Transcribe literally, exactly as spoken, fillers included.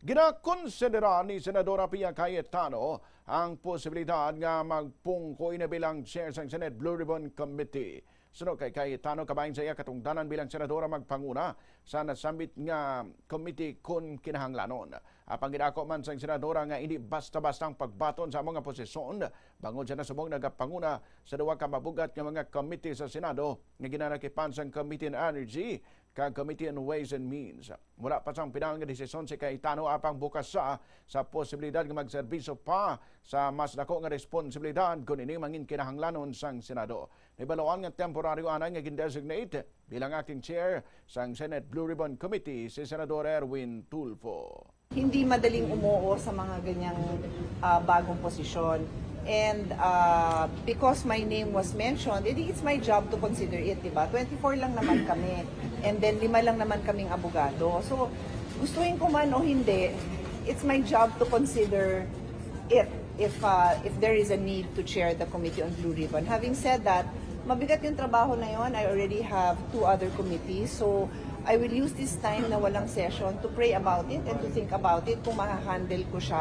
Ginakonsidera ni Senadora Pia Cayetano ang posibilidad nga magpungkoy na bilang chair sang Senate Blue Ribbon Committee. Suno kay Cayetano, kabahin sa iya katungdanan bilang senadora magpanguna sa nasambit nga committee kon kinahanglanon. Apang gidako man sang senadora nga indi basta-basta ang pagbaton sa amo nga posisyon, bangod sa nasubong nagapanguna sa duha ka mabugat nga mga committee sa Senado nga ginalakipan sang Committee on Energy kag Committee on Ways and Means. Wala pa sang pinal nga desisyon si Cayetano apang bukas sa sa posibilidad nga magserbisyo pa sa mas dako nga responsibilidad kon ini mangin kinahanglanon sang Senado. Nahibaluan nga temporaryo anay nga gindesignate bilang acting chair sang Senate Blue Ribbon Committee si Senador Erwin Tulfo. Hindi madaling umuo sa mga ganyang ah, bagong posisyon. And uh, because my name was mentioned, edi it's my job to consider it, di ba? Twenty-four lang naman kami. And then lima lang naman kaming abogado. So, gustuhin ko man o hindi, it's my job to consider it if uh, if there is a need to chair the Committee on Blue Ribbon. Having said that, mabigat yung trabaho na yon. I already have two other committees. So, I will use this time na walang session to pray about it and to think about it kung maha-handle ko siya.